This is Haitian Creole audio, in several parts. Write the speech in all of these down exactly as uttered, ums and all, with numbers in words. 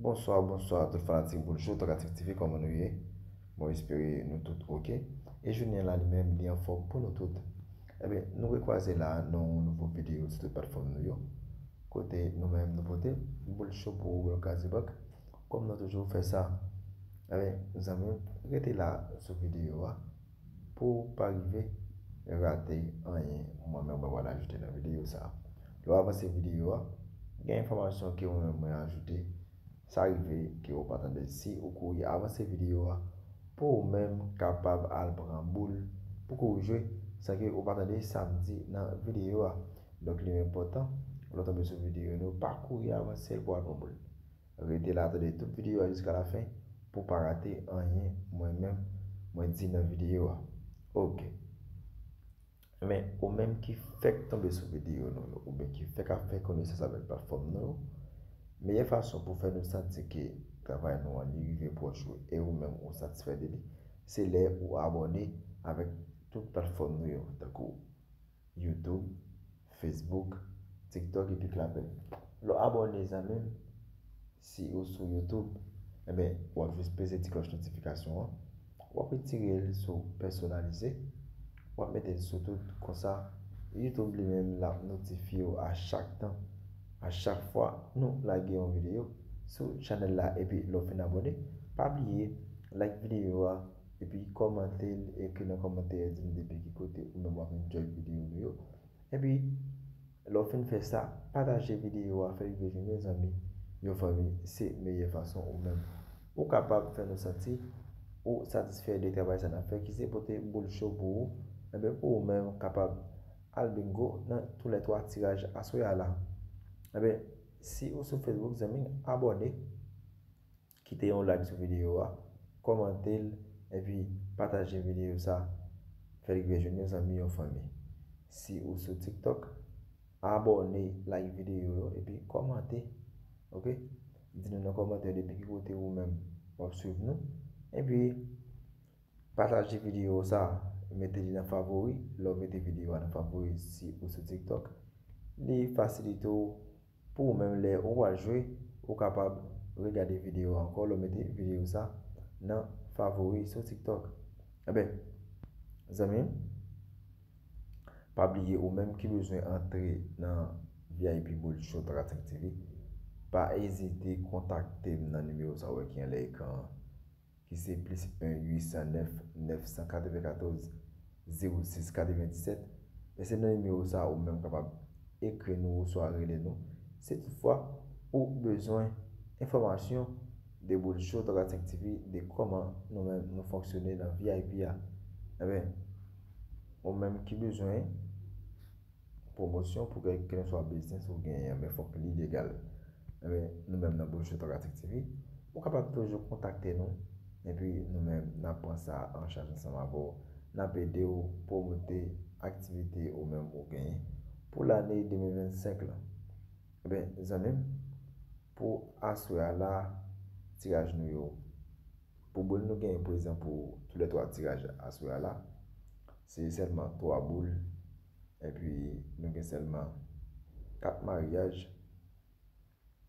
Bonswa, bonswa tout fanatik Boul Show, Talkative T V, kòman nou ye? Mwen espere nou tout oke. E jounen an la li menm, li anfòm pou nou tout. Ebyen, nou rekwaze la nan yon nouvo videyo sou tout platfòm nou yo. Kote nou menm nou pote Boul Show pou ou, Block Kazibank, kòm nou toujou fè sa. Ebyen, zanmi m, rete la sou videyo a pou w pa rive rate anyen mwen menm mwen pral ajoute nan videyo sa a. Lè w avanse videyo a, gen enfòmasyon ke mwen menm mwen ajoute, sa rive ke w pa tande. Si ou kouri avanse videyo a, pou ou menm kapab al pran boul pou ke w jwe, san ke ou pa tande sa m di nan videyo a. Donk, li enpòtan, lè w tonbe sou videyo nou, pa kouri avanse l pou al pran boul. Rete la tande tout videyo a jiska lafen pou w pa rate anyen mwen menm mwen di nan videyo a. Oke. Men, ou menm ki fèk tonbe sou videyo nou yo, oubyen ki fèk ap fè konesans avèk platfòm nou yo, meyè fason pou fè nou santi ke travay nou an li rive pwòch ou e ou menm ou satisfè de li, se lè ou abòne avèk tout platfòm nou yo, tankou YouTube, Facebook, TikTok epi Klapèt. Lè w abòne, zanmi m, si ou sou YouTube, ebyen, w ap jis peze ti klòch notifikasyon an. W ap retire l sou pèsonalize. W ap mete l sou tout. Konsa, YouTube li menm l ap notifye w a chak tan, a chak fwa nou lage yon videyo sou chanèl la. Epi lè w fin abòne, pa bliye like videyo a, epi kòmante l, ekri nan kòmantè, di n depi ki kote ou menm w ap enjoy videyo nou yo. Epi, lè w fin fè sa, pataje videyo a, fè l rive jwenn yon zanmi, yon fanmi, se meyè fason ou menm ou kapab fè nou santi ou satisfè de travay sa n ap fè, ki se pote Boul Show pou ou, ebyen, pou ou menm kapab al bingo nan toulètwa tiraj aswè a la. Ebyen, si ou sou Facebook, zanmi m, abòne, kite yon like sou videyo a, kòmante l, epi pataje videyo sa, fè l rive jwenn yon zanmi, yon fanmi. Si ou sou TikTok, abòne, like videyo yo, epi kòmante, oke? Di nou nan kòmantè depi ki kote ou menm w ap swiv nou, epi pataje videyo sa, mete li nan favori. Lè w mete videyo a nan favori, si ou sou TikTok, li fasilite w pou ou menm lè ou pral jwe, ou kapab regade videyo a ankò lè w mete videyo sa nan favori sou TikTok. Ebyen, zanmi m, pa bliye ou menm ki bezwen antre nan V I P Boul Show Talkative T V, pa ezite kontakte m nan nimewo sa w wè ki anlè ekran an, ki se plis en uit san nèf nèf san katrevenkatòz zewo sis katrevendiset. E se nan nimewo sa a ou menm kapab ekri nou oswa rele nou si toutfwa ou bezwen enfòmasyon de Boul Show Talkative T V, de kòman nou menm nou fonksyone nan V I P a. Ebyen, ou menm ki bezwen pwomosyon pou kèlkeswa biznis ou genyen, men fòk li legal. Ebyen, nou menm nan Boul Show Talkative T V, ou kapab toujou kontakte nou, epi nou menm n ap pran sa an chaj ansanm avè w, n ap ede w pwomote aktivite ou menm ou genyen pou lane de mil vennsenk lan. Ebyen, zanmi m, pou aswè a la, tiraj nou yo, pou boul nou genyen prezan pou toulètwa tiraj aswè a la, se sèlman twa boul, epi nou gen sèlman kat maryaj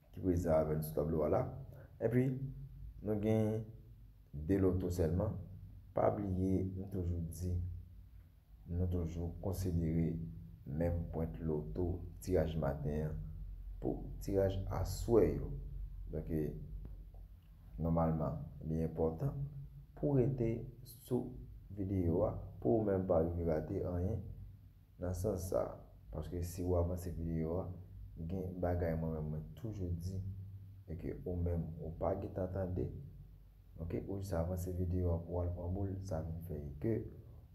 ki prezan avè n sou tablo a la. Epi, nou gen de loto sèlman. Pa bliye, m toujou di, nou toujou konsidere menm pwent loto tiraj maten an pou tiraj aswè yo. Donk, e, nòmalman, li enpòtan pou w rete sou videyo a, pou ou menm pa rive rate anyen nan sans sa a. Paske si w avanse videyo a, gen bagay mwen menm mwen toujou di, e ke ou menm ou pa gentan tande, oke, ou jis avanse videyo a pou w al pran boul, sa vin fè ke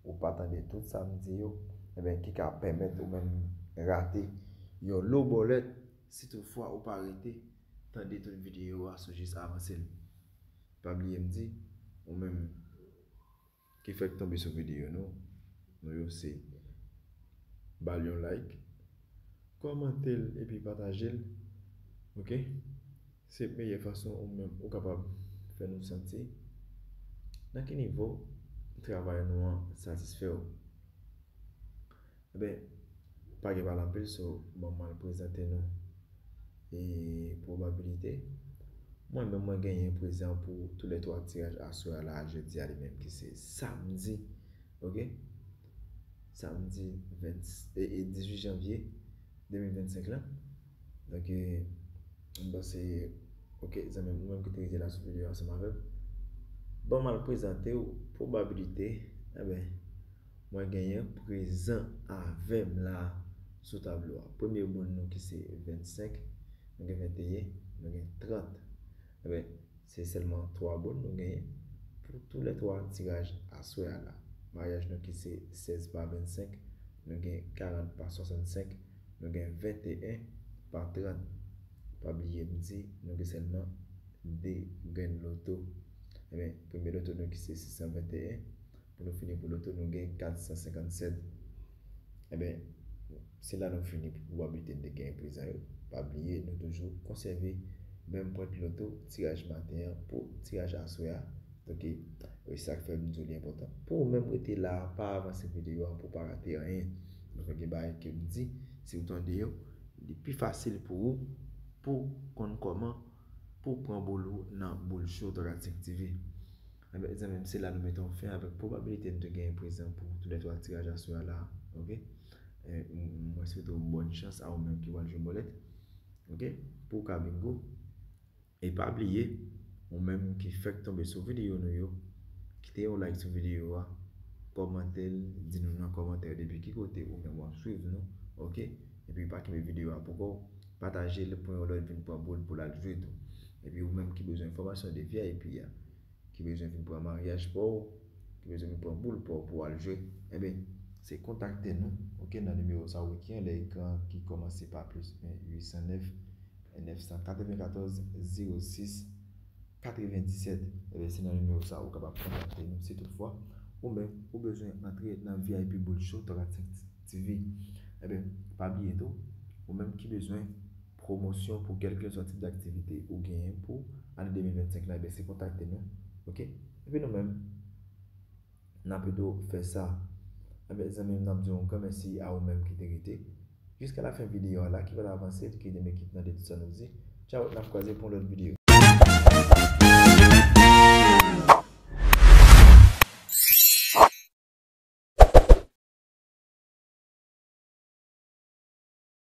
ou pa tande tout sa m di yo, ebyen, ki ka pèmèt ou menm rate yon lo bòlèt si toutfwa ou pa rete tande tout videyo a, si w jis avanse l. Pa bliye m di, ou menm ki fèk tonbe sou videyo nou, nou yo se ba l yon like, kòmante l epi pataje l, oke? Se meyè fason ou menm ou kapab fè nou santi nan ki nivo travay nou an satisfè w. Ebyen, pa gen pale anpil, so, ban m al prezante nou e pwobabilite. Mwen menm, mwen genyen prezan pou tou lè twa tiraj aswè a la, jodi a li menm ki se samdi, ok? Samdi ven, e, e dizuit janvye de mil vennsenk la. Donk, e, m panse, ok, zanmi m, ou menm ki te rete la sou videyo ansanm avè m, ban m al prezante w pwobabilite, enben, mwen genyen prezan avè m la sou tablo a. Premye moun nou ki se vennsenk, nou gen venteyen, nou gen trant. Enben, se sèlman twa bon nou genyen pou tou lè twa tiraj aswè a la. Maryaj nou ki se sèz pa vennsenk, nou gen karant pa swasannsenk, nou gen venteyen pa trant. Pa bliye m di, nou gen sèlman de grenn loto. Enben, premye loto nou ki se sis san venteyen, pou nou fini pou loto, nou gen kat san senkannsèt. Enben, se la nou fini pou pwobabilite n te genyen prezan yo. Pa bliye, nou toujou konsève menm pwent loto tiraj maten an pou tiraj aswè a. Donk, e, e sa k fè m di w li enpòtan. Pou ou menm rete la, pa avanse videyo a pou w pa rate anyen. Donk, gen bagay ke m di, si w tande yo, li pi fasil pou ou, pou konn kòman pou pran boul ou nan Boul Show Tokatik T V. Enben, zanmi m, se la nou mete yon fen avèk pwobabilite n te genyen prezan pou tou lè twa tiraj aswè a la, ok? E, m, mwen swete w bòn chans a ou menm ki pral jwe bòlèt, ok? Pou w ka bingo. E pa bliye, ou menm ki fèk tonbe sou videyo nou yo, kite yon like sou videyo a, kòmante l, di nou nan kòmantè depi ki kote ou menm w ap swiv nou, ok? Epi pa kenbe videyo a pou kò w, pataje l pou yon lòt vin pran boul pou l al jwe tou. Epi ou menm ki bezwen enfòmasyon de V I P a, ki bezwen vin pran maryaj pa w, ki bezwen vin pran boul pa w pou w al jwe, enben, se kontakte nou, ok, nan nimewo sa w wè ki anlè ekran an ki kòmanse pa plis en uit san nèf nèf san katrevenkatòz zewo sis katrevendisèt. Enben, se nan nimewo sa a ou kapab kontakte nou si toutfwa ou menm ou bezwen antre nan V I P Boul Show Tokatik T V. Enben, pa bliye tou, ou menm ki bezwen pwomosyon pou kèlkeswa tip daktivite ou genyen pou ane de mil vennsenk la, enben, se kontakte nou. Ok? Epi nou menm, n a plito fè sa. Enben, zanmi m, n ap di yon gran mèsi a ou menm ki te rete jiska lafen videyo a la, ki pral avanse, ki te men ki tande tout sa nou di. Tchaw, n ap kwaze pou yon lòt videyo.